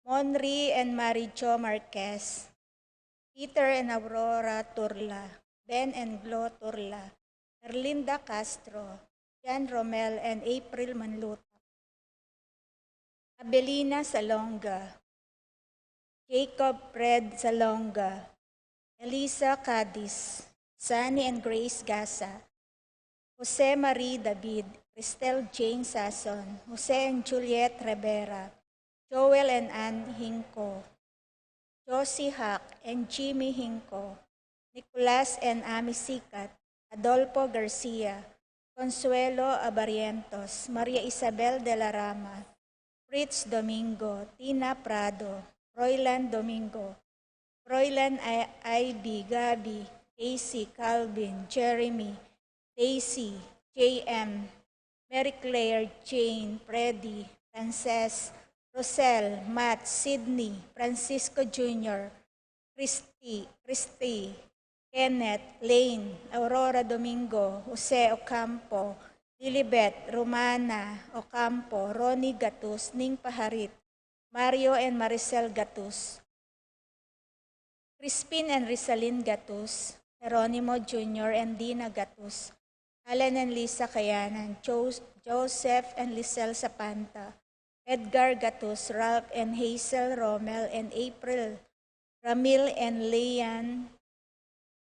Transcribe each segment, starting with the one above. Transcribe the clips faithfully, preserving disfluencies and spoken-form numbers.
Monri and Mary Jo Marquez, Peter and Aurora Turla, Ben and Glo Turla, Erlinda Castro, Jan Romel and April Manluta, Abelina Salonga, Jacob Fred Salonga, Elisa Cadiz, Sunny and Grace Gasa, Jose Marie David, Cristel Jane Sason, Jose and Juliet Rivera, Joel and Ann Hinco, Josie Hawk and Jimmy Hinco, Nicolas and Ami Sikat, Adolfo Garcia, Consuelo Abarrientos, Maria Isabel de la Rama, Fritz Domingo, Tina Prado, Royland Domingo, Royland I- Ivy, Gabby, Casey, Calvin, Jeremy, Daisy, J M, Mary Claire, Jane, Freddy, Frances, Rosel, Matt, Sydney, Francisco Junior, Christy, Christy, Kenneth, Lane, Aurora Domingo, Jose Ocampo, Lilibet, Romana Ocampo, Ronnie Gatus, Ning Paharit, Mario and Maricel Gatus, Crispin and Rizalin Gatus, Jeronimo Junior and Dina Gatus, Alan and Lisa Kayanan, Jo- Joseph and Lisel Sapanta, Edgar Gatus, Ralph and Hazel Romel and April, Ramil and Leanne,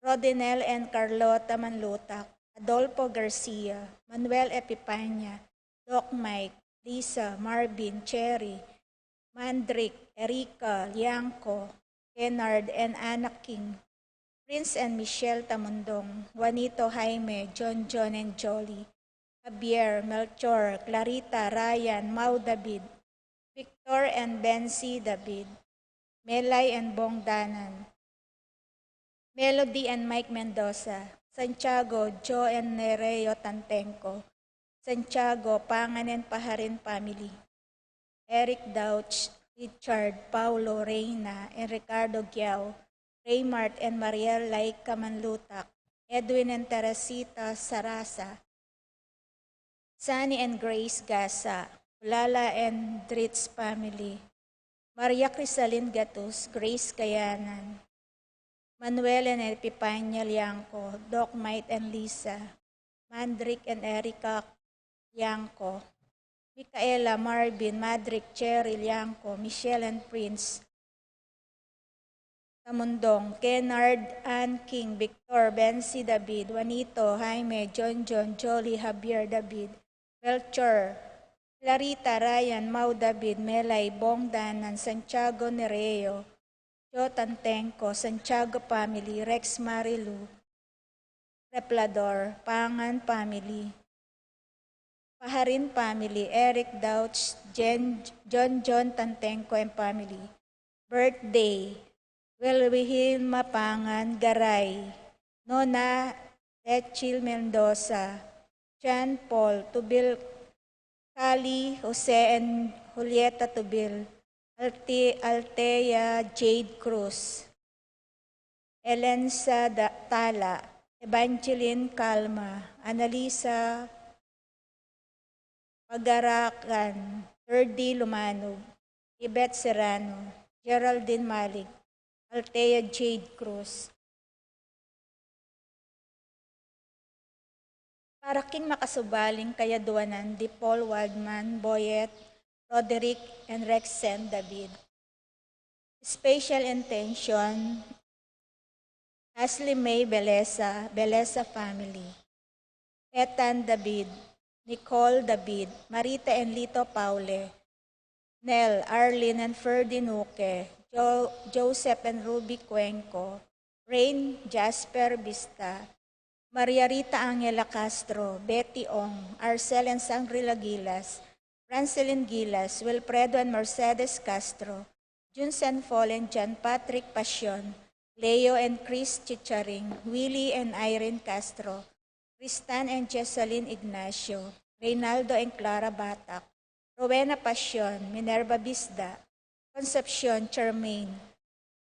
Rodinel and Carlota Manlutak, Adolfo Garcia, Manuel Epipanya, Doc Mike, Lisa, Marvin, Cherry, Mandrick, Erica, Liangco, Kennard, and Anna King, Prince and Michelle Tamundong, Juanito, Jaime, John John and Jolly, Javier, Melchor, Clarita, Ryan, Mau David, Victor and Bensi David, Melay and Bong Danan, Melody and Mike Mendoza, Santiago, Joe and Nereo Tantenco, Santiago, Pangan and Paharin family, Eric Dauch, Richard, Paulo, Reina, and Ricardo Giao, Raymart and Mariel Laika Manlutak, Edwin and Teresita Sarasa, Sunny and Grace Gasa, Ulala and Dritz family, Maria Crisalin Gatus, Grace Kayanan, Manuel and Epipania Liangco, Doc Mike and Lisa, Mandrick and Erica Liangco, Micaela, Marvin, Madrick, Cherry Liangco, Michelle and Prince Tamundong, Kennard, Ann King, Victor, Bensi David, Juanito, Jaime, John John, Jolly, Javier David, Melchor, Clarita, Ryan, Mau David, Melay, Bong Danan, Santiago Nereo, Joe Tantenco, Santiago family, Rex Marilu, Replador, Pangan family, Paharin family, Eric Dauch, Jen, John John Tantenco and family. Birthday, Wilhelma Pangan Garay, Nona Rachel Mendoza, John Paul Tubil, Kali, Jose and Julieta Tubil, Alte- Altea Jade Cruz, Elensa Da- Tala, Evangeline Calma, Annalisa Pagarakan, Ferdy Lumanug, Yvette Serrano, Geraldine Malik, Altea Jade Cruz. Para king makasubaling kayaduanan di Paul Waldman, Boyet, Roderick, and Rexen David. Special intention, Ashley May Beleza, Beleza family, Ethan David, Nicole David, Marita and Lito Paule, Nel, Arlene and Ferdy Nuque, Jo- Joseph and Ruby Cuenco, Rain, Jasper Vista, Maria Rita Angela Castro, Betty Ong, Arcel and Sangrila Gilas, Francelin Gilas, Wilfredo and Mercedes Castro, Junsen Paul and John Patrick Pasion, Leo and Chris Chicharing, Willie and Irene Castro, Tristan and Jessalyn Ignacio, Reynaldo and Clara Batak, Rowena Pasion, Minerva Bisda, Concepcion Charmaine,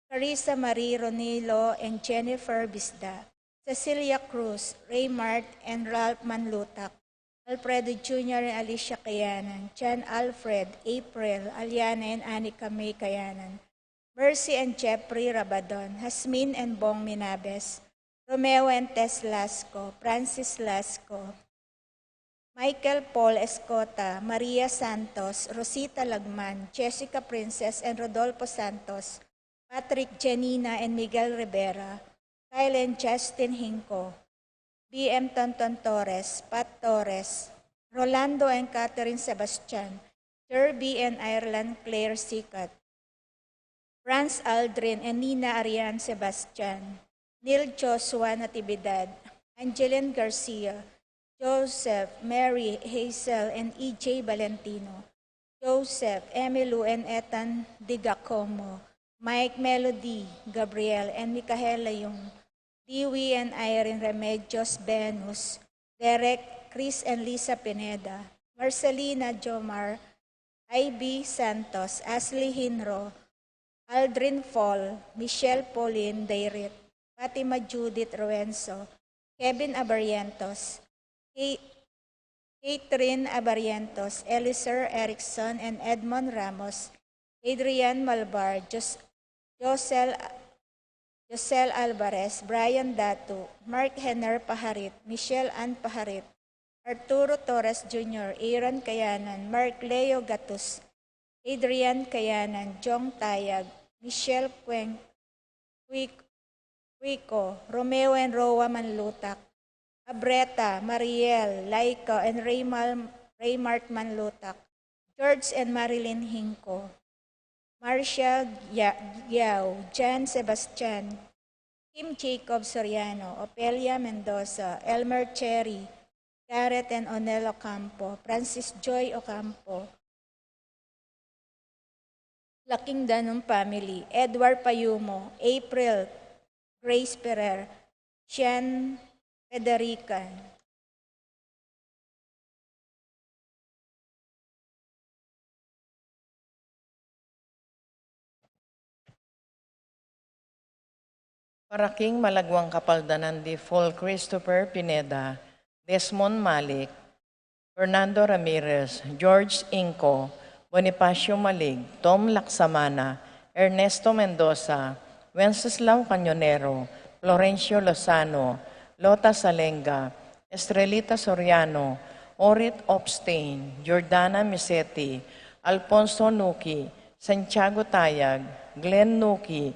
Carissa Marie Ronilo and Jennifer Bisda, Cecilia Cruz, Raymart and Ralph Manlutak, Alfredo Junior and Alicia Kayanan, John Alfred, April, Aliana and Anika May Kayanan, Mercy and Jeffrey Rabadon, Hasmin and Bong Minabes, Romeo and Tess Lasco, Francis Lasco, Michael Paul Escota, Maria Santos, Rosita Lagman, Jessica Princess and Rodolfo Santos, Patrick, Janina and Miguel Rivera, Kyle and Justin Hinco, B M Tonton Torres, Pat Torres, Rolando and Catherine Sebastian, Jerby and Ireland Claire Sikat, Franz Aldrin and Nina Arian Sebastian, Neil Joshua Natividad, Angeline Garcia, Joseph, Mary, Hazel, and E J Valentino, Joseph, Emilu and Ethan Digacomo, Mike, Melody, Gabriel, and Micaela Yung, Dewey and Irene Remedios Venus, Derek, Chris and Lisa Pineda, Marcelina Jomar, Ivy Santos, Ashley Hinro, Aldrin Fall, Michelle Pauline Dairit, Fatima Judith Ruenzo, Kevin Abarientos, Kate Catherine Abarientos, Eliser Erickson, and Edmond Ramos, Adrian Malbar, Jos-, Josel, Josel Alvarez, Brian Datu, Mark Henner Paharit, Michelle Ann Paharit, Arturo Torres Junior, Aaron Kayanan, Mark Leo Gatus, Adrian Kayanan, Jong Tayag, Michelle Cueng-, Cuic-, Cuico, Romeo and Roa Manlutak, Abreta, Mariel, Laika, and Raymal-, Raymart Manlutak, George and Marilyn Hinco, Marcia Gia-, Giao, Jan Sebastian, Kim Jacob Soriano, Opelia Mendoza, Elmer Cherry, Garrett and Onel Ocampo, Francis Joy Ocampo, Laking Danum family, Edward Payumo, April, Grace Ferrer, Shan Federica. Para king malaguang kapaldanan di Paul Christopher Pineda, Desmond Malik, Fernando Ramirez, George Inco, Bonifacio Malig, Tom Laksamana, Ernesto Mendoza, Wenceslao Cañonero, Florencio Lozano, Lota Salenga, Estrelita Soriano, Orit Opstein, Jordana Misetti, Alfonso Nuki, Santiago Tayag, Glenn Nuki,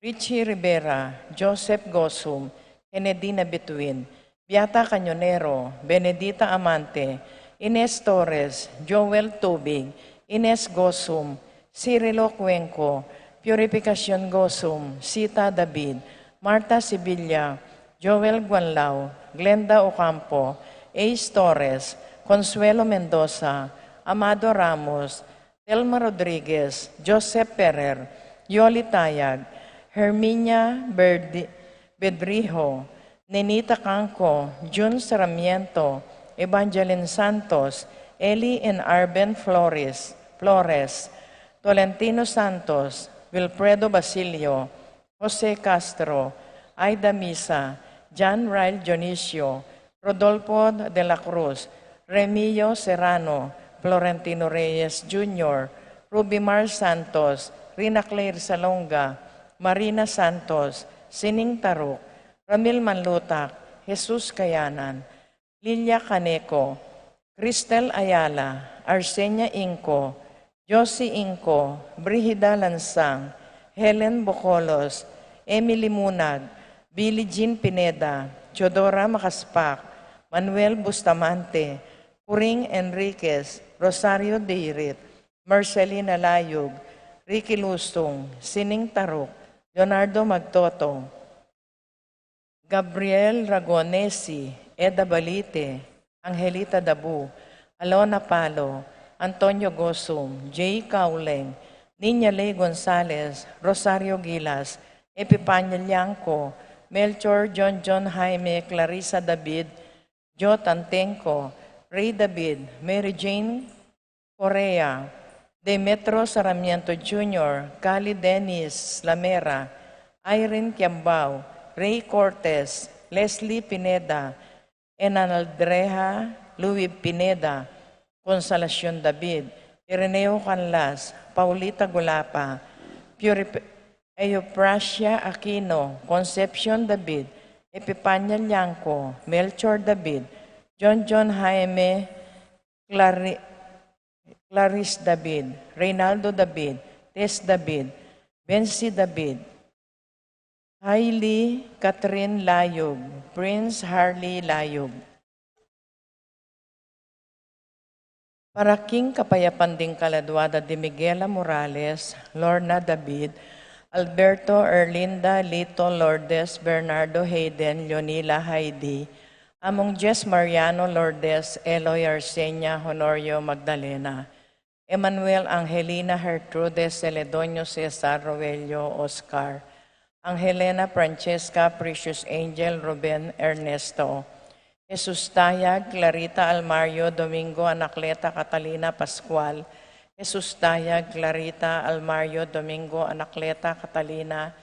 Richie Rivera, Joseph Gosum, Kennedy Nabituin, Beata Cañonero, Benedita Amante, Ines Torres, Joel Tubig, Ines Gosum, Cirilo Cuenco, Purificacion Gosum, Sita David, Marta Sevilla, Joel Guanlao, Glenda Ocampo, Ace Torres, Consuelo Mendoza, Amado Ramos, Telma Rodriguez, Joseph Ferrer, Yoli Tayag, Herminia Berdi-, Bedrijo, Nenita Canco, Jun Sarmiento, Evangeline Santos, Eli and Arben Flores, Flores, Tolentino Santos, Wilfredo Basilio, Jose Castro, Aida Misa, John Ryle Dionisio, Rodolfo de la Cruz, Remio Serrano, Florentino Reyes Junior, Rubimar Santos, Rina Claire Salonga, Marina Santos, Sining Taruk, Ramil Manlutak, Jesus Kayanan, Lilia Caneco, Cristel Ayala, Arsenia Inco, Josie Inco, Brigida Lansang, Helen Bocolos, Emily Munag, Billie Jean Pineda, Teodora Macaspac, Manuel Bustamante, Puring Enriquez, Rosario Deirit, Marcelina Layug, Ricky Lustung, Sining Taruk, Leonardo Magtoto, Gabriel Ragonesi, Eda Balite, Angelita Dabu, Alona Palo, Antonio Gosum, Jay Cauleng, Niña Ley Gonzalez, Rosario Gilas, Epipania Liangco, Melchor John John Jaime, Clarissa David, Joe Tantenco, Ray David, Mary Jane Correa, Demetro Sarmiento Junior, Cali Dennis Lamera, Irene Kiambao, Ray Cortez, Leslie Pineda, Enaldreha Louis Pineda, Consolacion David, Ireneo Canlas, Paulita Gulapa, Purip-, Euprasia Aquino, Concepcion David, Epipania Liangco, Melchor David, John John Jaime, Clari-, Clarice David, Reynaldo David, Tess David, Bensi David, Hailey Catherine Layug, Prince Harley Layug. Para king kapayapan ding kaladua da di Miguela Morales, Lorna David, Alberto, Erlinda, Lito, Lourdes, Bernardo, Hayden, Leonila, Heidi, Among Jess Mariano, Lourdes, Eloy, Arsenia, Honorio, Magdalena, Emmanuel, Angelina, Gertrude, Celedonio, Cesar, Roelio, Oscar, Angelena, Francesca, Precious Angel, Ruben, Ernesto, Jesus Tayag, Clarita, Almario, Domingo, Anacleta, Catalina, Pascual, Jesus Tayag, Clarita, Almario, Domingo, Anacleta, Catalina,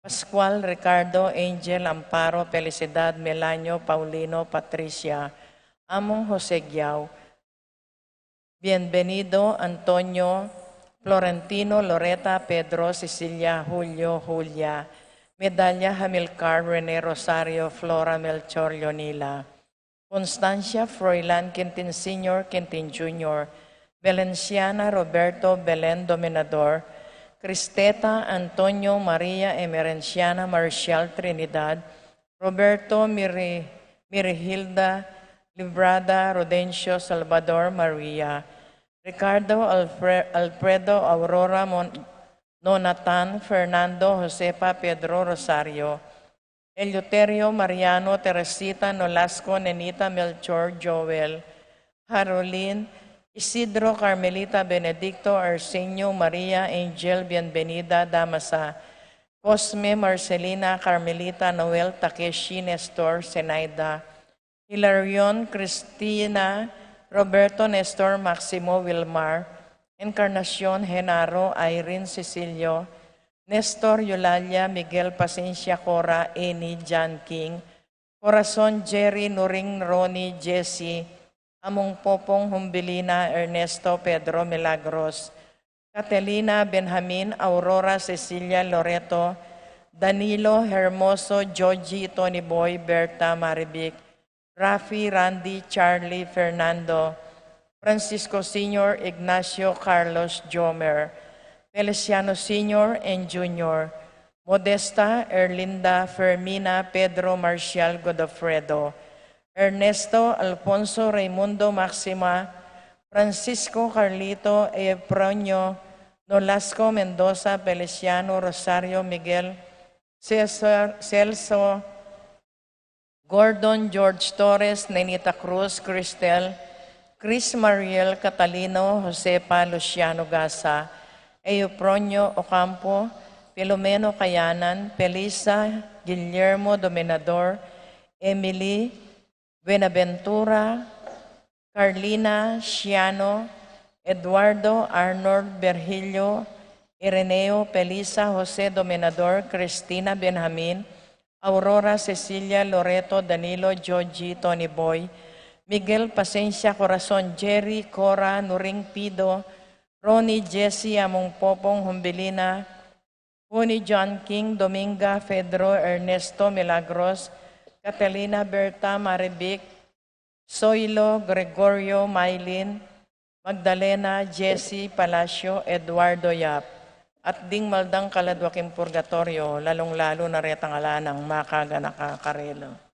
Pascual, Ricardo, Angel, Amparo, Felicidad, Melanio, Paulino, Patricia, Among Jose Guiao, Bienvenido, Antonio, Florentino, Loreta, Pedro, Cecilia, Julio, Julia, Medalla, Hamilcar, Rene, Rosario, Flora, Melchor, Leonila, Constancia, Froilan, Quintin Senior, Quintin Junior, Valenciana, Roberto, Belen, Dominador, Cristeta, Antonio, Maria, Emerenciana, Marcial, Trinidad, Roberto, Miri-, Mirihilda, Librada, Rodencio, Salvador, Maria, Ricardo, Alfre-, Alfredo, Aurora, Mon-, Nonatan, Fernando, Josefa, Pedro, Rosario, Eleuterio, Mariano, Teresita, Nolasco, Nenita, Melchor, Joel, Harolin, Isidro, Carmelita, Benedicto, Arsenio, Maria, Angel, Bienvenida, Damasa, Cosme, Marcelina, Carmelita, Noel, Takeshi, Nestor, Zenaida, Hilarion, Cristina, Roberto, Nestor, Maximo, Wilmar, Encarnacion, Genaro, Irene, Cecilio, Nestor, Eulalia, Miguel, Pasencia, Cora, Eni, John King, Corazon, Jerry, Nuring, Ronnie, Jesse, Among Popong, Humbilina, Ernesto, Pedro, Milagros, Catalina, Benjamin, Aurora, Cecilia, Loreto, Danilo, Hermoso, Georgie, Tony Boy, Berta, Marivic, Rafi, Randy, Charlie, Fernando, Francisco Senior, Ignacio, Carlos, Jomer, Feliciano Senior and Junior, Modesta, Erlinda, Fermina, Pedro, Marcial, Godofredo, Ernesto, Alfonso, Raimundo, Maxima, Francisco, Carlito, Efronio, Nolasco, Mendoza, Feliciano, Rosario, Miguel, Cesar, Celso, Gordon, George Torres, Nenita Cruz, Cristel, Chris Mariel, Catalino, Josefa, Luciano Gasa, Eufronio Ocampo, Filomeno Kayanan, Felisa, Guillermo Dominador, Emily, Buenaventura, Carlina, Ciano, Eduardo, Arnold, Virgilio, Ireneo, Felisa, Jose Dominador, Cristina, Benjamin, Aurora, Cecilia, Loreto, Danilo, Georgie, Tony Boy, Miguel, Pasencia, Corazon, Jerry, Cora, Nuring, Pido, Ronnie, Jesse, Among Popong, Humbilina, Huni, John King, Dominga, Pedro, Ernesto, Milagros, Catalina, Berta, Marivic, Soilo, Gregorio, Mylene, Magdalena, Jesse, Palacio, Eduardo Yap, at ding maldang kaladwa king purgatorio, lalung-lalu na retang ala nang makaganaka karela.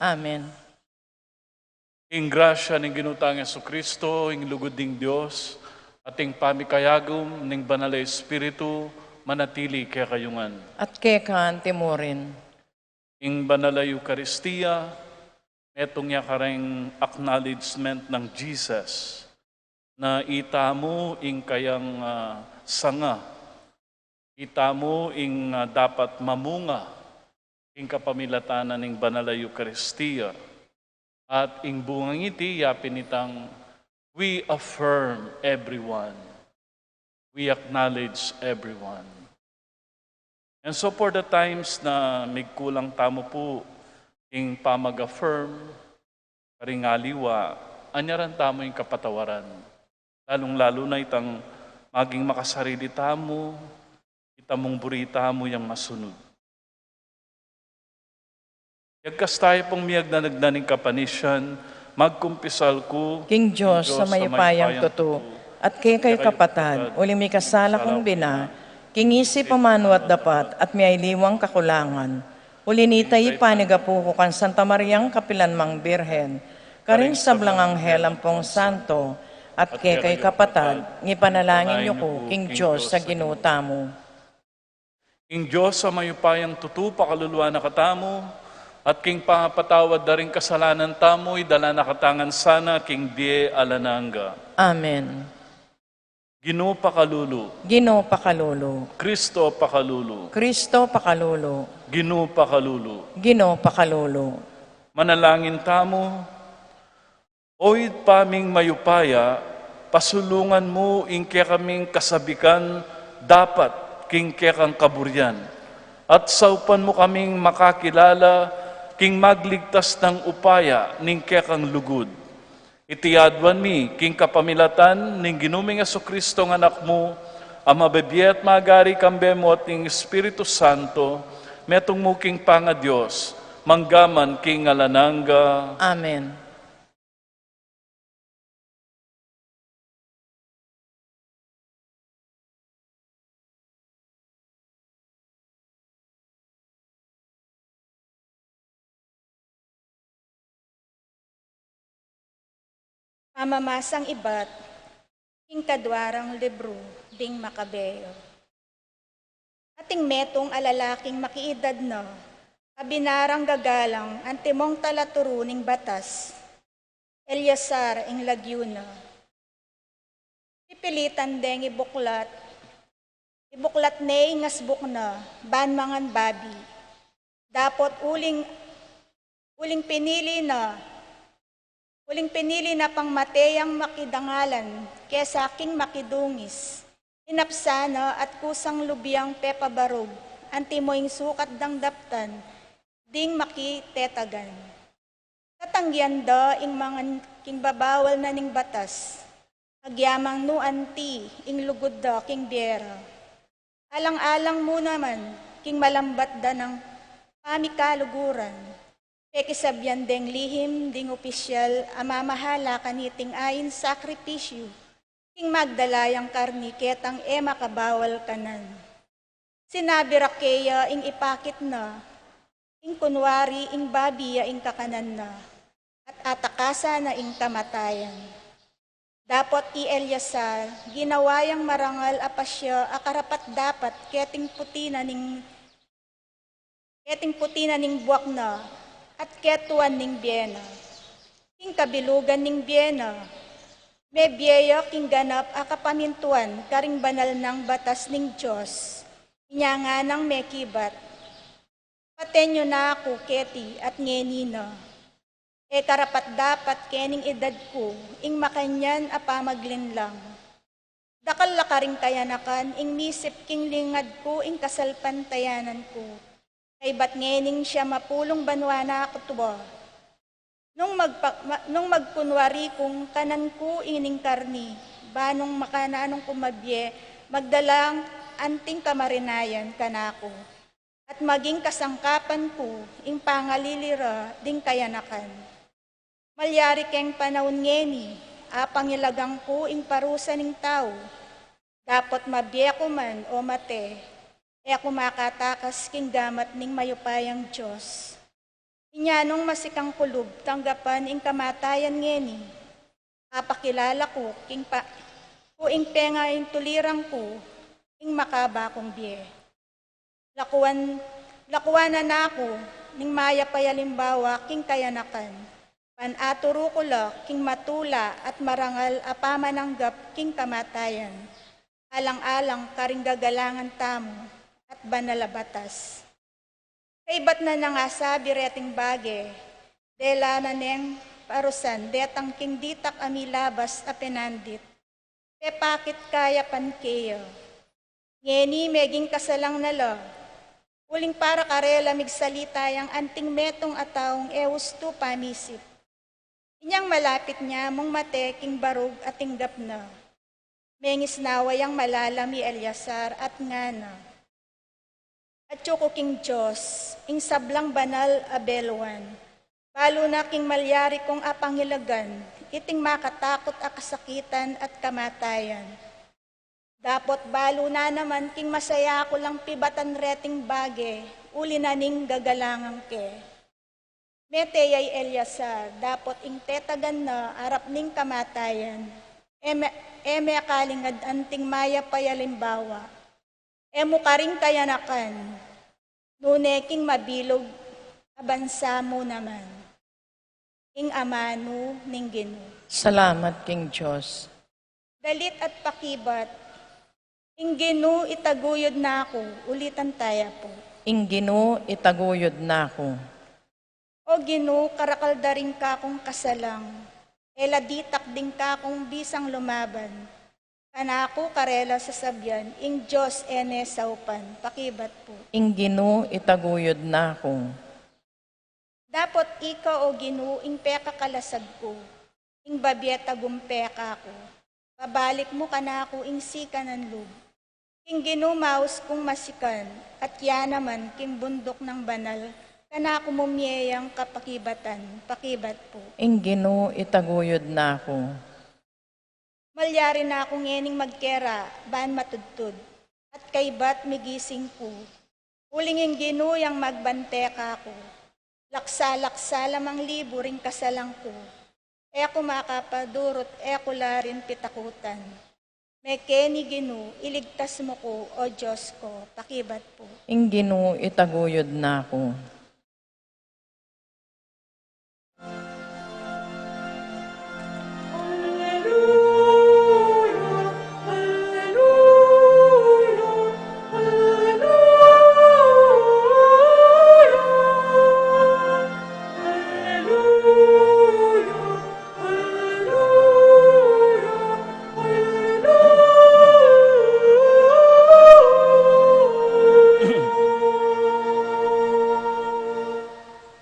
Amen. Ing grasya ning Ginu tang Jesucristo, ing lugud ning Dios, at ing pamikayagum ning Banal a Espiritu, manatili kekayu ngan. At keka anti murin. Ing Banal a Eukaristia, metung ya kareng acknowledgement nang Jesus na itamu ing kayang, ah, sanga, itamu ing, ah, dapat mamunga ing kapamilatan na ning Banal a Eukaristia. At ing bungang iti, yapin itang we affirm everyone. We acknowledge everyone. And so for the times na migkulang tamu pu ing pamag-affirm, karing aliwa, anyaran tamu ing kapatawaran. Lalung-lalu na itang maging makasarili tamu, itamung buri tamu yang masunud. Yagkas tayu pung miyagdanagdan ning kapanisian, magkumpisal ku king Dios a mayupayang tutu, at kekayu kapatad, uling mikasala kung bina, king isip, amanu at dapat, at miyaliwang kakulangan. Uli nita, ipanyawad ku kang Santa Mariang kapilanmang Birhen, karing sablang anghel ampong santo, at kekayu kapatad, ipanalangin yu ku king Dios a Ginu tamu. Ing Dios a mayupayang tutu pakaluluan na katamu, at king pangapatawad da ring kasalanan tamu, idala na katamu ngan sana king bie alang angga. Amen. Ginu pakalulu. Ginu pakalulu. Kristo pakalulu. Kristo pakalulu. Ginu pakalulu. Ginu pakalulu. Manalangin tamu. O Ibpa ming mayupaya, pasulungan mu ing kekaming kasabikan dapat king kekang kaburian, at saupan mu kaming makakilala king magligtas nang upaya ning kekang lugud. Iti aduan mi king kapamilatan ning Ginu ming Jesucristo a Anak mu, a mabibie at magari kambe mu at ning Espiritu Santo, metung mu king pangaDios, mangga man king alang angga. Amen. Pamamasang ibat king kadua rang libru ding Makabeo. Atin metung a lalaking makiidad na, a binarang gagalang antimong talaturu ning batas, Eleazar ing lagyu na. Pipilitan deng ibuklat, ibuklat ne ing asbuk na ban mangan babi. Dapot uling, uling pinili na, uling pinili na pang mate yang makidangalan kesa king makidungis. Inapsa na at kusang lubyang pepabarug antimo ing sukat dang daptan ding makitetagan. Tatanggian da ing mangan king babawal na ning batas, agyamang nu anti ing lugud da king bie ra. Alang-alang mu naman king malambat da nang pamikaluguran, pekisabian deng lihim ding opisyal a mamahala kaniting ain sakripisyu, king magdala yang karni ketang e makabawal kanan. Sinabi ra keya ing ipakit na, ing kunwari ing babi ya ing kakanan na, at atakasan na ing kamatayan. Dapot i Eleazar, ginawa yang marangal a pasya a karapat-dapat keting puti na ning, keting puti na ning buak na, at ketuan ning bie na. King kabilugan ning bie na, mebie ya king ganap a kapamintuan karing banal nang batas ning Dios. Inya nganang mekibat, paten yu na ku keti at ngeni na. E karapat-dapat kening idad ku ing makanyan a pamaglinlang. Dakal la karing kayanakan ing misip king lingad ku ing kasalpantayanan ku. Kaybat ngening siamapulung banua na ku tuba. Nung magpa-, ma-, nung magkunwari kung kanan ku ining karni, ba nung makananung ku mabie, magdalang anting kamarinayan kanaku. At maging kasangkapan ku ing pangalili ra ding kayanakan. Malyari keng panaun ngeni, a pangilagang ku ing parusa ning tau. Dapot mabie ku man o mate, e ku makatakas king gamat ning mayupayang Dios. Inya nung masikang ku lub tanggapan ing kamatayan ngeni, apakilala ku king pa-, ku ing pengaintuliran ku ing makaba kung bie. Lakuan, lakuan na naku ning mayap a alimbawa king kayanakan, ban aturu ku la king matula at marangal a pamananggap king kamatayan, alang-alang karing gagalangan tamu at banal a batas. Kaybat na nang asabi reting bage, dela na neng parusan detang king ditak a milabas a penandit, pepakit kayapan keya. Ngeni meging kasalang na la, uling para karela migsalita yang anting metung a taung e ustu pamisip. Inyang malapit ne mung mate king barug a tinggap na, mengisnawa yang malalam i Eleazar at ngana, Atyu ku king Dios, ing sablang banal a beluan, balu na king malyari kung apangilagan iting makatakut a kasakitan at kamatayan. Dapot balu na naman king masaya ku lang pibatan reting bage, uli na ning gagalangan ke. Mete ya i Eleazar, dapot ing tetagan na arap ning kamatayan, e me, e mekalingad anting mayap a alimbawa. E mu karin kayanakan, nune king mabilug a bansa mu naman. Ing amanu ning Ginu. Salamat king Dios. Dalit at pakibat. Ing Ginu itaguyud naku, ulitan taya pu. Ing Ginu itaguyud naku. O Ginu, karakal da ring kakung kasalang, e la ditak ding kakung bisang lumaban. Kanaku karela sasabian, ing Dios e ne saupan, pakibat pu. Ing Ginu itaguyud naku. Dapot ika, o Ginu, ing pekakalasag ku, ing babie tagumpe kaku. Babalik mu kanaku ing sikanan lub. King Ginu maus kung masikan, at ya naman king bunduk nang banal, kanaku mumie yang kapakibatan, pakibat pu. Ing Ginu itaguyud naku. Malyari na ku ngening magkera, ban matudtud, at kaybat migising ku. Uling ing Ginu yang magbante kaku. Laksa-laksa la mang libu ring kasalang ku. E ku makapadurut, e ku la rin pitakutan. Mekeni Ginu, iligtas mu ku, o Dios ku, pakibat pu. Ing Ginu itaguyud naku.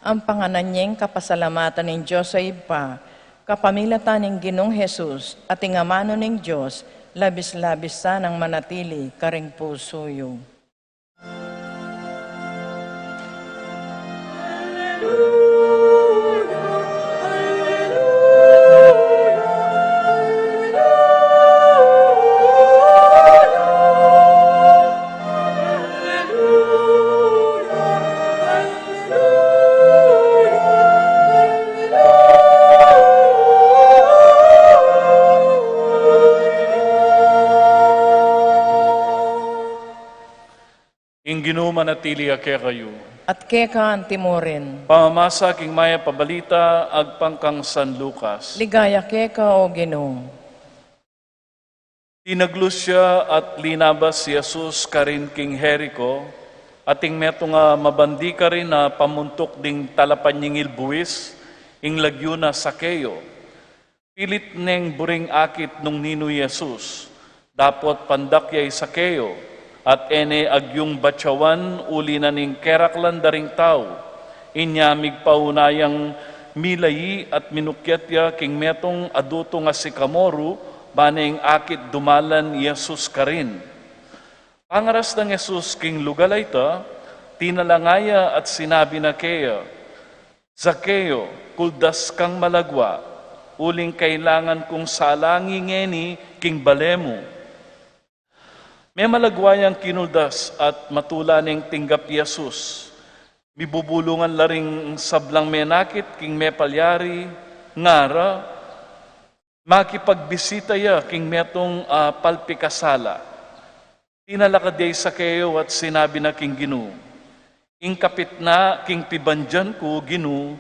Ampanganan yeng kapasalamatan ning Dios a Ibpa, kapamilatan ning Ginung Jesus, at ing amanu ning Dios, labis-labis sanang manatili karing pusu yu. Ing Ginu manatili ya kekayu. At keka anti mu rin. Pamamasa king mayap a balita agpang kang San Lucas. Ligaya keka, o Ginu. Tinaglus ya at linabas i Jesus karin king Jerico, at ing metung a mabandi karin a pamuntuk ding talapanyingil buis, ing lagyu na Zaqueo. Pilit neng buring akit nung ninu i Jesus, dapot pandak ya i Zaqueo, at e ne agyung batyawan uli na ning keraklan da ring tau. Inya migpauna yang milayi at minukyat ya king metung a dutung a sikamoru, ba neng akit dumalan i Jesus karin. Pangaras nang Jesus king lugal a ita, tinalanga ya at sinabi na keya, Zaqueo, kuldas kang malagwa, uling kailangan kung salangi ngeni king bale mu. Memalagwa yang kinuldas at matula neng tinggap i Jesus. Mibubulungan la ring sablang menakit king mepalyari, ngara, makipagbisita ya king metung a palpikasala. Tinalakad ya i Zaqueo at sinabi na king Ginu, "Ing kapitna king pibandian ku, Ginu,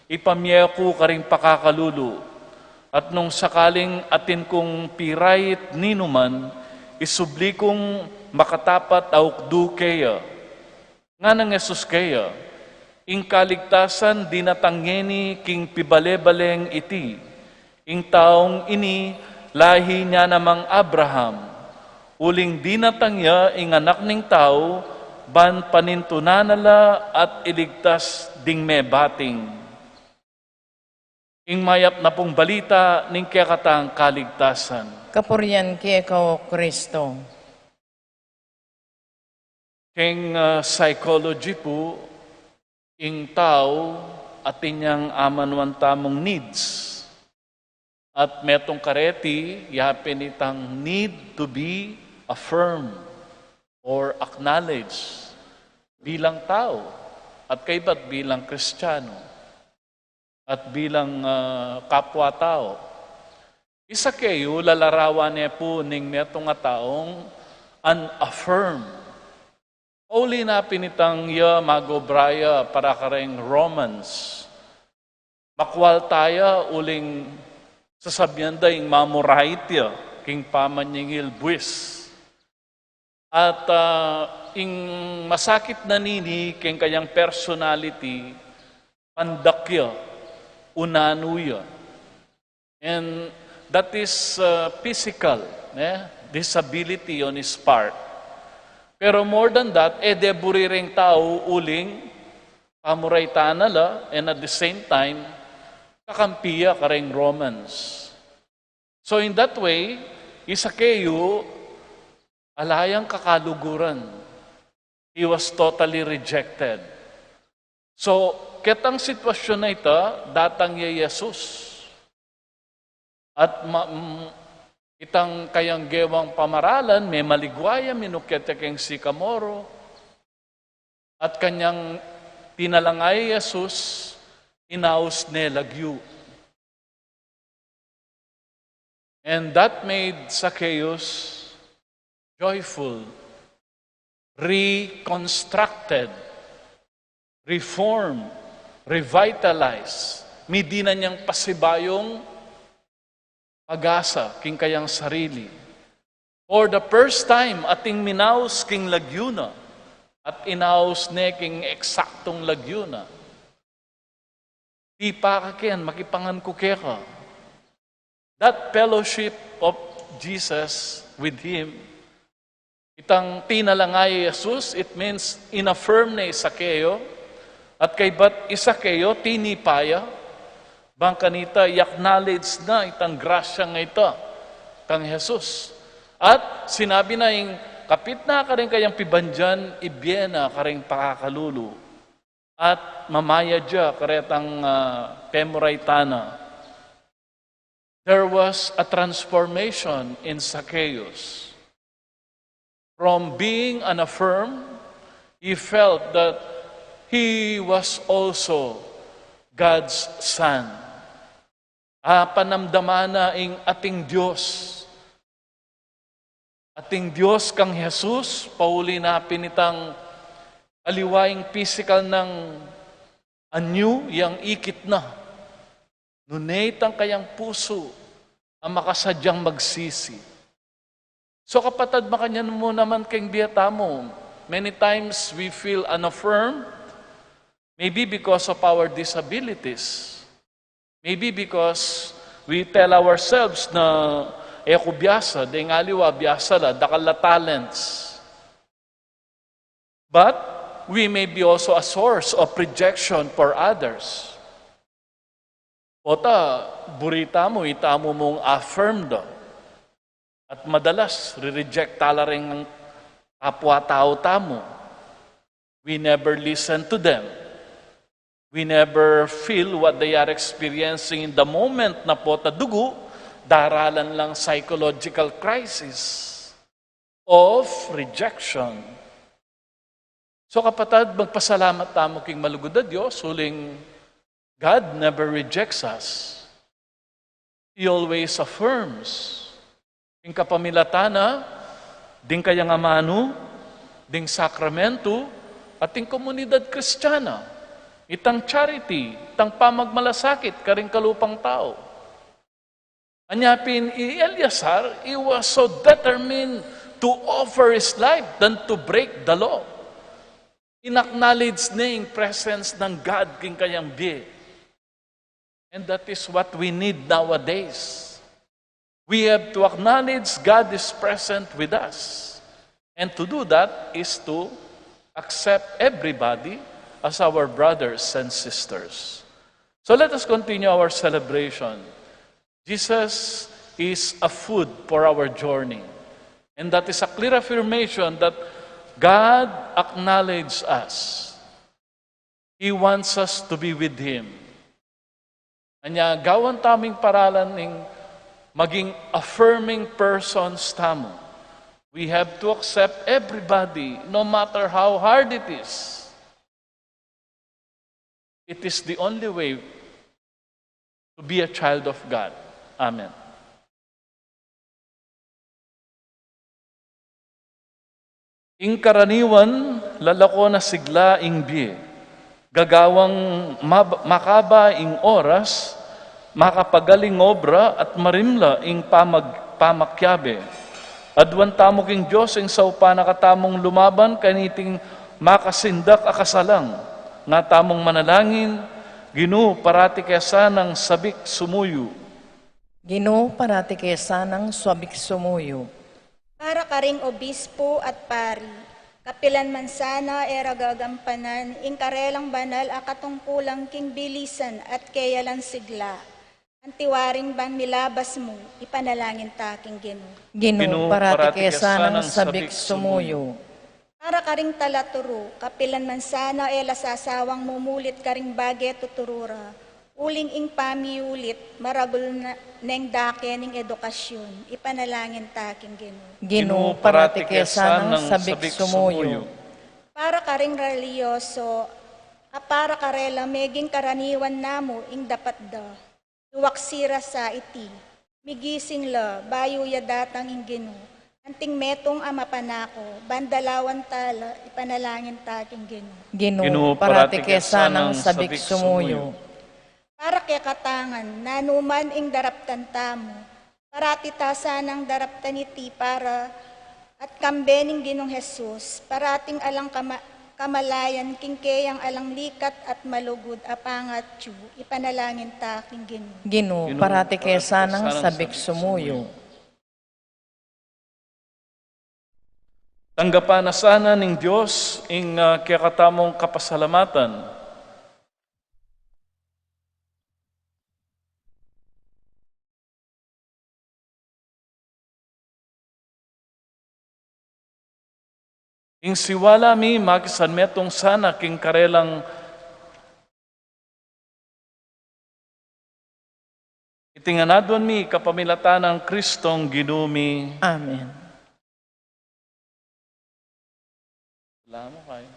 ipamie ku karing pakakalulu, at nung sakaling atin kung pirait ninuman, isubli kung makatapat a ukdu keya." Nganang Jesus keya, "Ing kaligtasan dinatang ngeni king pibale-baleng iti. Ing taung ini lahi na namang Abraham. Uling dinatang ya ing Anak ning Tau, ban panintunan na la at iligtas ding mebating." Ing mayap na pung balita ning kekatang kaligtasan. Kapurian keka, O Kristo. Keng, ah, psychology pu, ing tau atin yang amanuan tamung needs. At metung kareti, yapin itang need to be affirmed or acknowledged bilang tau at kaybat bilang Kristiyanu at bilang, ah, kapwa tau. I Zaqueo, lalarawan ne pu ning metung a taung unaffirmed. Pauli na pin itang ya magobra ya para kareng Romans. Makwalta ya uling sasabian da ing mamurait ya king pamanyingil buis. At, ah, ing masakit na nini keng kayang personality, pandak ya, unanu ya. And that is, uh, physical, ne? Disability on his part. Pero more than that, e de buri reng tau uling pamuraitan na la, and at the same time, kakampi ya kareng Romans. So in that way, i Zaqueo, ala yang kakaluguran. He was totally rejected. So, ketang sitwasyun a ita, datang ya i Jesus. At ma-, mm, itang kayang gewang pamaralan, memaligwa ya, minukyat ya keng sikamoro. At kanyang tinalanga i Jesus, inaus ne lagyu. And that made Zacchaeus joyful, reconstructed, reformed, revitalized. Midinan yang pasibayung pag-asa king kayang sarili. For the first time, atin minaus king lagyu na, at inaus ne king eksaktung lagyu na. Tipa ka ken, makipangan ku keka. That fellowship of Jesus with him, itang tinalanga ya i Jesus, it means inaffirm ne i Zacchaeus, at kaybat i Zacchaeus, tinipa ya, bang kanita, i-acknowledge na itang grasya a ita kang Jesus. At sinabi na, ing kapit na karing kayang pibandian, ibie na karing pakakalulu. At mamayad ya karetang, ah, pemuraitan na. There was a transformation in Zacchaeus. From being unaffirmed, he felt that he was also God's son. Ah, panamdaman na ing ating Dios. Ating Dios kang Jesus, pauli na pin itang aliwa ing pisikal nang anyu yang ikit na. Nune itang kayang pusu a makasadyang magsisi. So, kapatad, makanyan mu naman keng bie tamu. Many times we feel unaffirmed, maybe because of our disabilities. Maybe because we tell ourselves na, "E ku biasa, deng aliwa biasa la, dakal la talents." But we may be also a source of rejection for others. Pota, buri tamu, itamu mung affirmed. At madalas, rireject tala reng kapwa tau tamu. We never listen to them. We never feel what they are experiencing in the moment na pota dugu, daralan lang psychological crisis of rejection. So, kapatad, magpasalamat tamu king malugud a Dios, uling God never rejects us. He always affirms. King kapamilatan na ding kayang amanu, ding sakramentu, at ding komunidad Kristiana, itang charity, itang pamagmalasakit karing kalupang tau. Anya pin i Eleazar, he was so determined to offer his life than to break the law. In-acknowledge ne ing presence ng God king kayang bie. And that is what we need nowadays. We have to acknowledge God is present with us. And to do that is to accept everybody as our brothers and sisters. So let us continue our celebration. Jesus is a food for our journey. And that is a clear affirmation that God acknowledges us. He wants us to be with Him. Anya, gawan tamung paralan ning maging affirming persons tamu. We have to accept everybody, no matter how hard it is. It is the only way to be a child of God. Amen. Ing karaniwan, lalako na sigla ing bie. Gagawang mab-, makaba ing oras, makapagal ing obra at marimla ing pamag-, pamakiabe. Aduan tamu king Dios ing saupan na katamung lumaban kaniting makasindak a kasalang. Nga tamung manalangin, Ginu, parati ke sanang sabik sumuyu. Ginu, parati ke sanang sabik sumuyu. Para karing obispo at pari, kapilan man sana e ra gagampanan ing karelang banal a katungkulan king bilisan at keya lang sigla. Antiwaring ban milabas mu, ipanalangin ta king Ginu. Ginu, Ginu, parati ke sanang sabik sumuyu. Para karing talaturu, kapilan man sana e la sasawang mumulit karing bage tuturu ra, uling ing pamiulit, maragul na neng dake ning edukasyon, ipanalangin ta king Ginu. Ginu, parati ke sanang sabik sumuyu. Para karing relihiyoso, a para karela meging karaniwan namu ing dapat da. Iwaksi ra sa iti, migising la, bayu ya datang ing Ginu. Anting metung a mapanako, ban dalawan ta la, ipanalangin ta king Ginu. Ginu, parati ke sanang sabik sumuyu. Para kekatangan, nanuman ing daraptan tamu, parati ta sanang daraptan iti para at kambe ning Ginung Jesus, parating alang kama-, kamalayan king keyang alang likat at malugud a pangatyu, ipanalangin ta king Ginu. Ginu, parati ke sanang sabik sumuyu. Tanggapan na sana ning Dios ing, ah, kekatamung kapasalamatan. Ing siwala mi makisanmetung sana king karelang iti ngan aduan mi kapamilatan nang Kristong Ginu mi. Amen. Salamat kayo.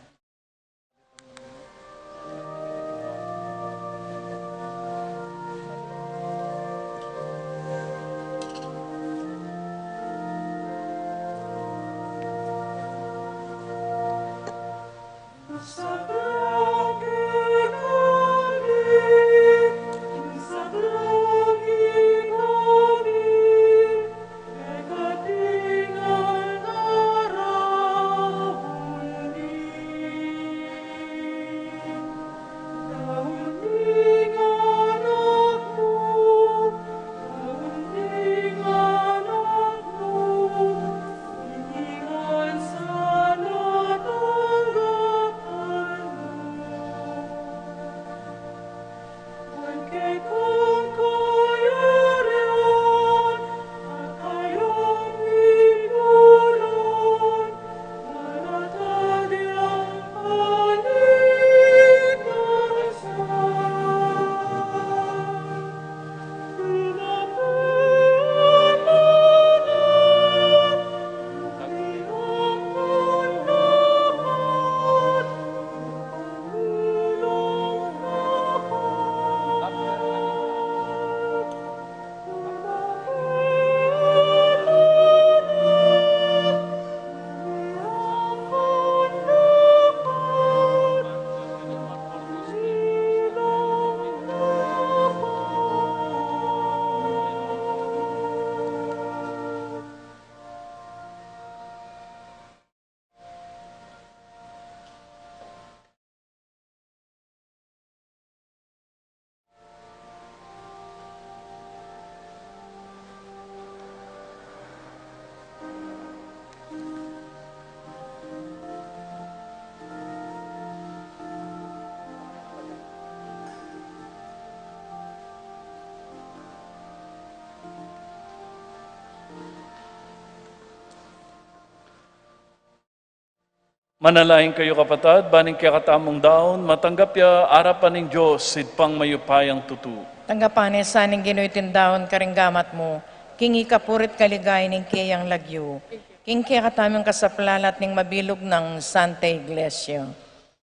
Manalangin kayu, kapatad, ban ing kekatamung daun matanggap ya arapan ning Dios, Ibpang mayupayang tutu. Tanggapan ne sa ning Ginu iting daun karing gamat mu, king ikapuri't kaligayan ning keyang lagyu, king kekatamung kasaplalan at ning mabilug nang Santa Iglesia.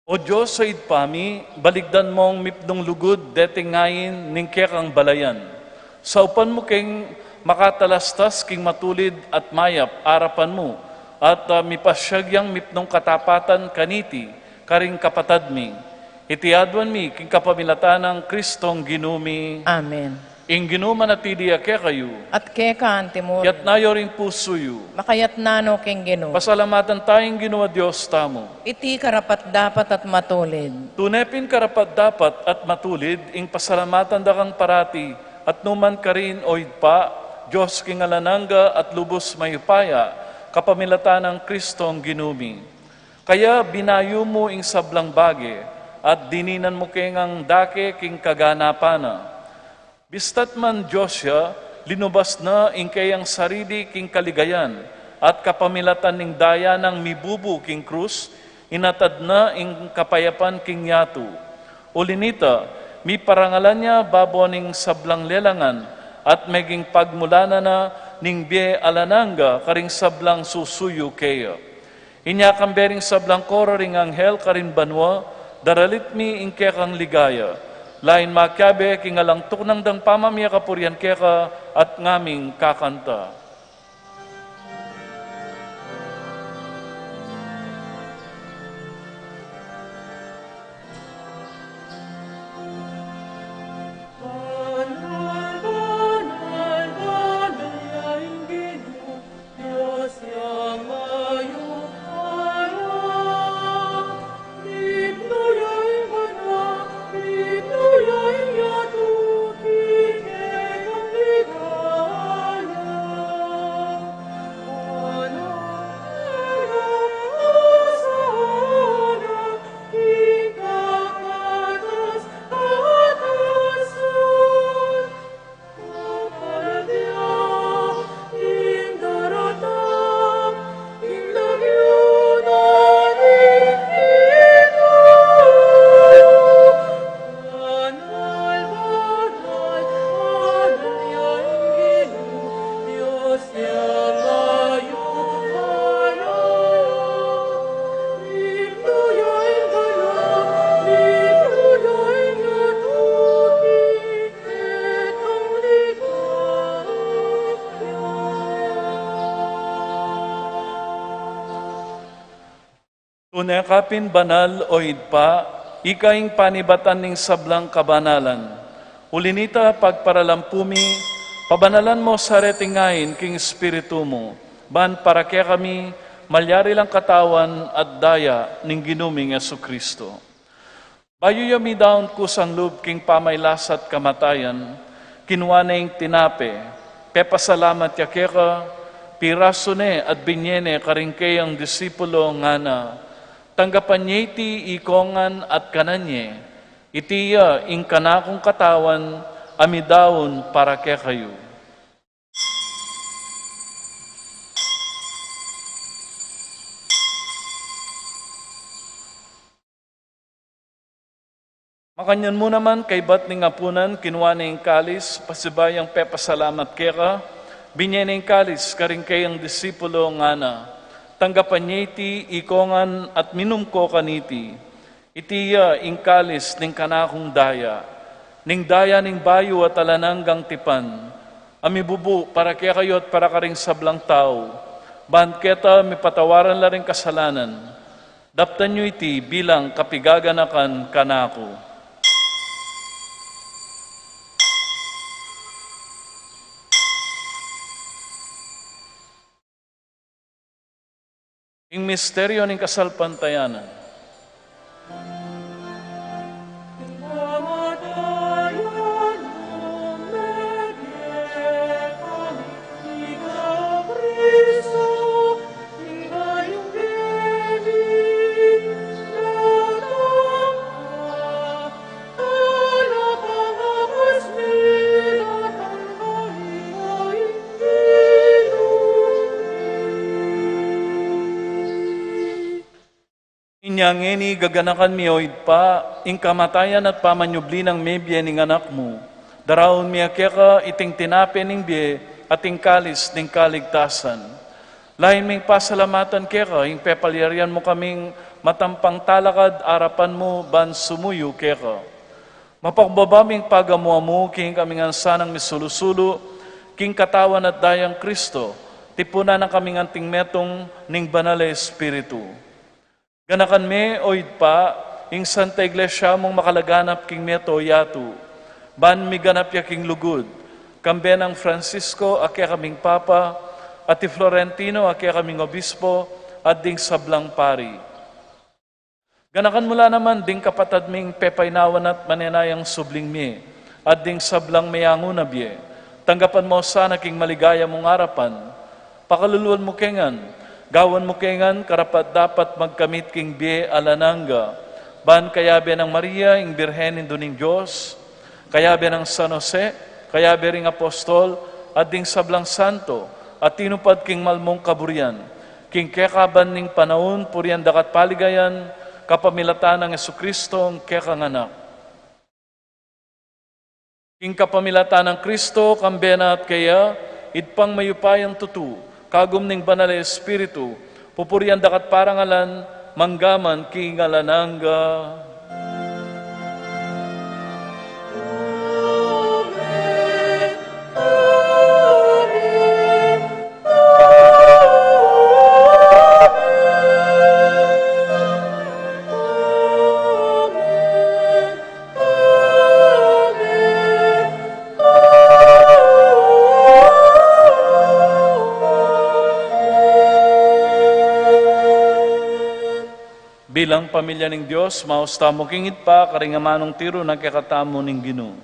O Dios a Ibpa mi, baligdan mung mipnung lugud deting ain ning kekang balayan. Saupan mu keng makatalastas king matulid at mayap a arapan mu, at, ah, mipasyag yang mipnung katapatan kaniti karing kapatad mi. Iti aduan mi king kapamilatan nang Kristong Ginu mi. Amen. Ing Ginu manatili ya kekayu. At keka antimurin. Itas yu ring pusu yu. Makaitas no king Ginu. Pasalamatan taya ing Ginu a Dios tamu. Iti karapat-dapat at matulid. Tune pin karapat-dapat at matulid ing pasalamatan da kang parati at nukarin man, O Ibpa, Dios king alang angga at lubus mayupaya, kapamilatan nang Kristong Ginu mi. Kaya binayu mu ing sablang bage, at dininan mu keng dake king kaganapan na. Bistat man Dios ya, linubas na ing keyang sarili king kaligayan, at kapamilatan ning daya nang mibubu king krus, inatad na ing kapayapan king yatu. Uli nita, miparangalan ya babo ning sablang lelangan, at meging pagmulanan na ning bie alang angga karing sablang susuyu keya. Inya kambe ring sablang koro ring anghel karin banua, daralit mi ing kekang ligaya. Lain makiabe king alang tuknang dang pamamie kapurian keka at ngaming kakanta. Tune ka pin banal, O Ibpa, ika ing panibatan ning sablang kabanalan. Uli nita, pagparalampu mi, pabanalan mu sa reting ain king Espiritu mu, ban para kekami malyari lang katawan at daya ning Ginu ming Jesucristo. Bayu ya midaun kusang lub king pamailas at kamatayan, kinua ne ing tinape, pepasalamat ya keka, pirasu ne at binie ne karing keyang disipulo, ngana: Tanggapan ye iti ikong ngan at kanan ye, iti ya ing kanakung katawan a midaun para kekayu. Makanyan mu naman, kaybat ning apunan, kinua ne ing kalis, pasibayu yang pepasalamat keka, binie ne ing kalis karing keyang disipulo, ngana: Tanggapan ye iti ikong ngan at minum ko kaniti. Iti ya ing kalis ning kanakung daya, ning daya ning bayu at alang anggang tipan, a mibubu para kekayu at para karing sablang tau, ban keta mipatawaran la ring kasalanan. Daptan yu iti bilang kapigaganakan kanaku. Ing misteryo ning kasalpantayanan. Inya ngeni gaganakan mi, o Ibpa, ing kamatayan at pamanyubli nang mebie ning Anak mu. Daraun mi keka iting tinape ning bie at ing kalis ning kaligtasan. Lain ming pasalamatan keka ing pepalyarian mu kaming matampang talakad arapan mu ban sumuyu keka. Mapakumbaba ming pagamu-amu king kaming ngan sanang misulu-sulu king katawan at dayang Kristo, tipunan na kaming anting metung ning Banal a Espiritu. Ganakan me, o Ibpa, ing Santa Iglesia mung makalaganap king mabilug a yatu, ban miganap ya king lugud, kambe nang Francisco a kekaming Papa, at i Florentino a kekaming Obispo, at ding sablang pari. Ganakan mu la naman ding kapatad ming pepainawan at manenayang subling mie, at ding sablang menganguna bie. Tanggapan mu sana king maligaya mung arapan. Pakaluluan mu ke ngan, gawan mu ke ngan karapat-dapat magkamit king bie alang angga, ban kayabe nang Maria, ing Birhen Indu ning Dios, kayabe nang San Jose, kayabe ring apostol, at ding sablang santo, a tinupad king malmung kaburian, king kekaban ning panaun, purian da ka at paligayan, kapamilatan nang Jesucristo, ing kekang Anak. King kapamilatan nang Kristo, kambe na at keya, Ibpang mayupayang tutu, kagum ning Banal a Espiritu, pupurian da ka at parangalan, mangga man king alang angga. Bilang pamilya ning Dios, maus tamu king Ibpa, karing amanung tiru na kekatamu ning Ginu.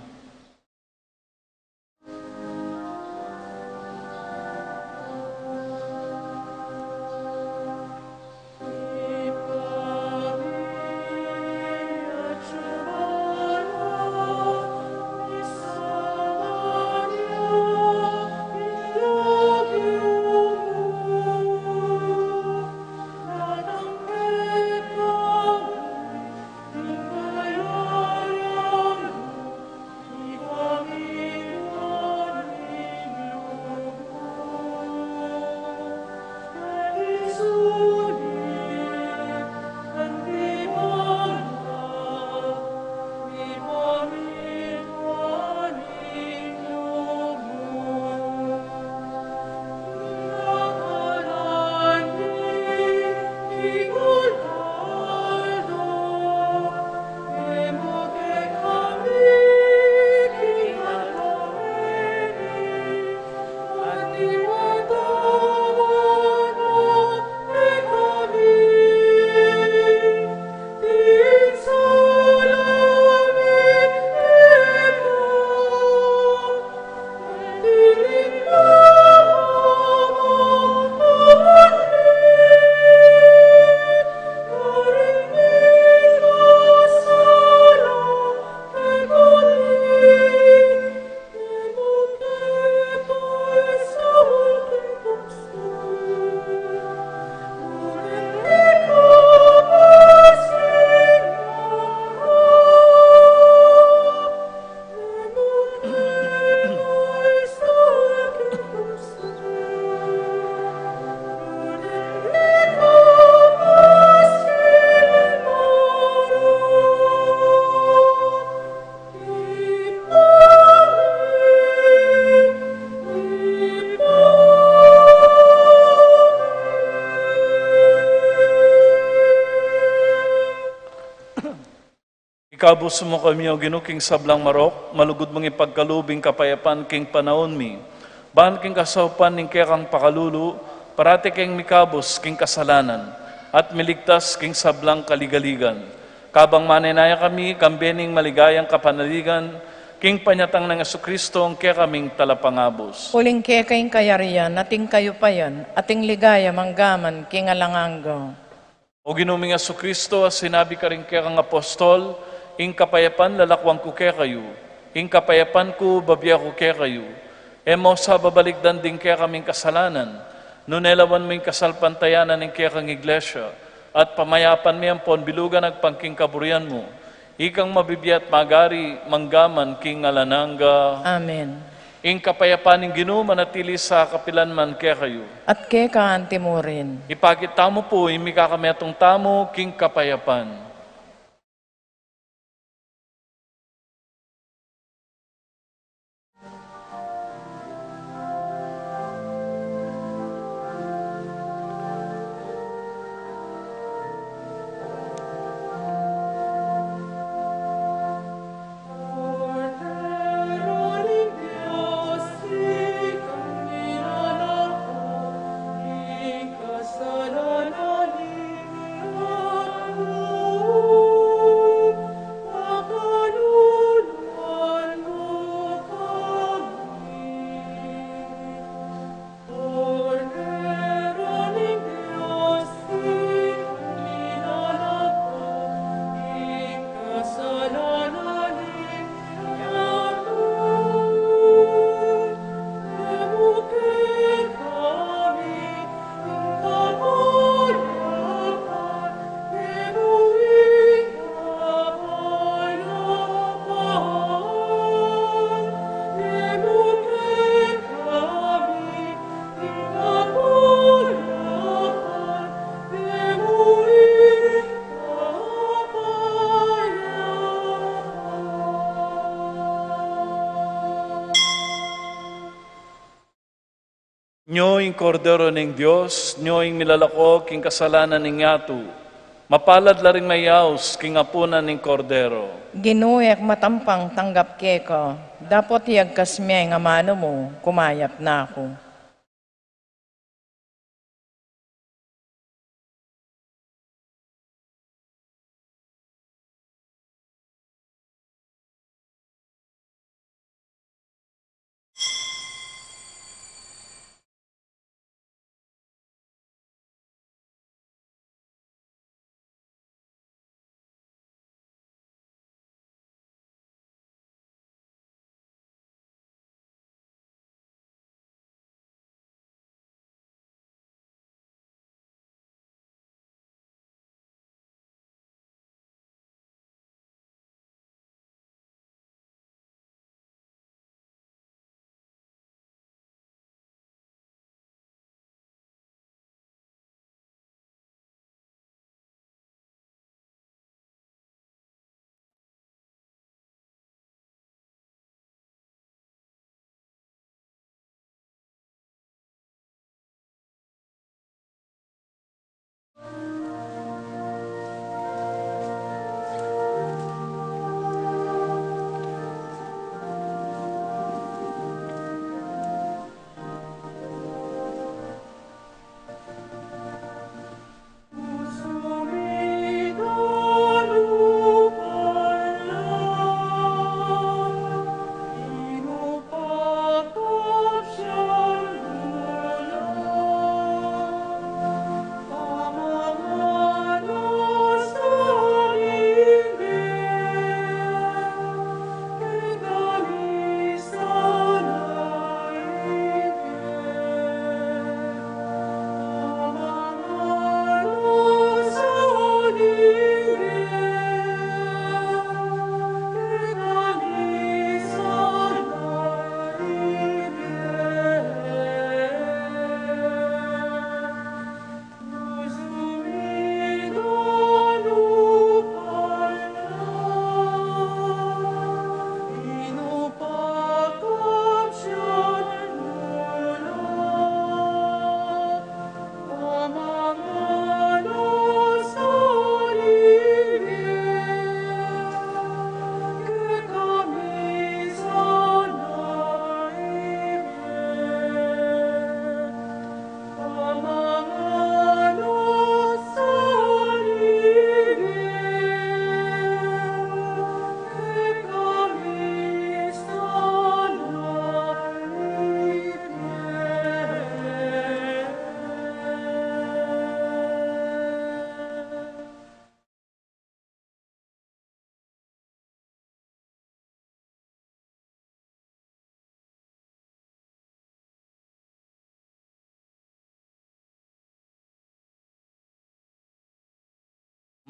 Ikabus mu kami, O Ginu, king sablang marok, malugud mung ipagkalub ing kapayapan king panaun mi. Ban king kasaupan ning kekang pakalulu, parati keng mikabus king kasalanan, at miligtas king sablang kaligaligan. Kabang manenaya kami, kambe ning maligayang kapanaligan, king panyatang nang Jesucristo, ing kekaming talapangabus. Uling keka ing kayarian, at ing kayupayan, at ing ligaya, manggaman king alang angga. O Ginu ming Jesucristo, a sinabi karing kekang apostol, ing kapayapan lalakuan ku kekayu, ing kapayapan ku babie ku kekayu. E mu sa babalikdan ding kekaming kasalanan, nune lawan mu ing kasalpantayanan ning kekang Iglesia, At pamayapan me ampon bilugan agpang king kaburian mu. Ikang mabibie at magari, mangga man king alang angga. Amen. Ing kapayapan ning Ginu manatili sa kapilan man kekayu. At keka anti mu rin. Ipakit tamu pu ing mikakametung tamu king kapayapan. Nyo ing Kordero ning Dios, nyo ing milalako king kasalanan ning yatu. Mapalad la ring mayaus king apunan ning Kordero. Ginu, e ku matampang tanggap keka, dapot iyagkas me ing amanu mu, kumayap na ku.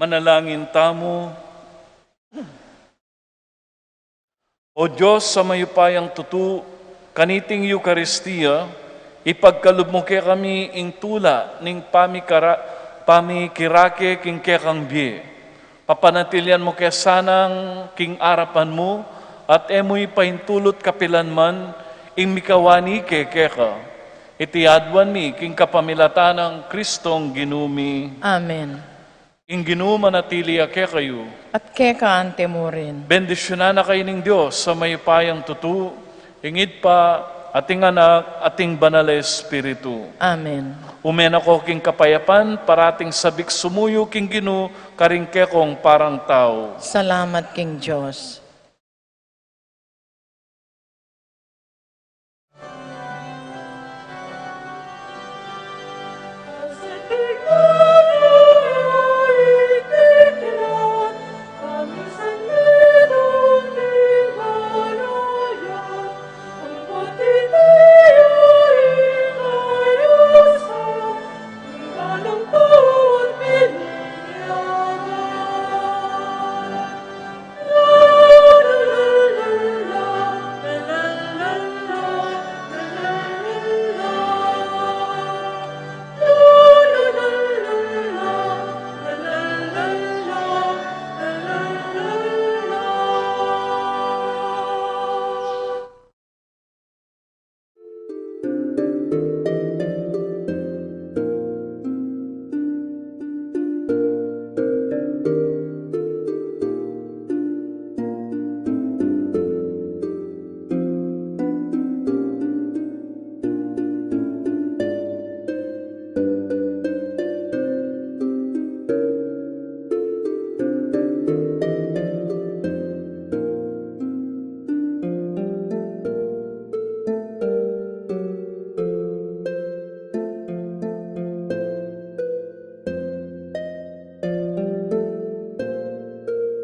Manalangin tamu. O Dios a mayupayang tutu, kaniting Eukaristia, ipagkalub mu kekami ing tula ning pamikara-, pamikirake king kekang bie. Papanatilian mu ke sanang king arapan mu, at e mu ipaintulut kapilan man ing mikawani ke keka. Iti aduan mi king kapamilatan nang Kristong Ginu mi. Amen. Ing Ginu manatili ya kekayu. At keka anti mu rin. Bendisyunan na kayu ning Dios a mayupayang tutu, ing Ibpa, at ing Anak, at ing Banal a Espiritu. Amen. Ume na ko king kapayapan, parating sabik sumuyu king Ginu, karing kekong parang tau. Salamat king Dios.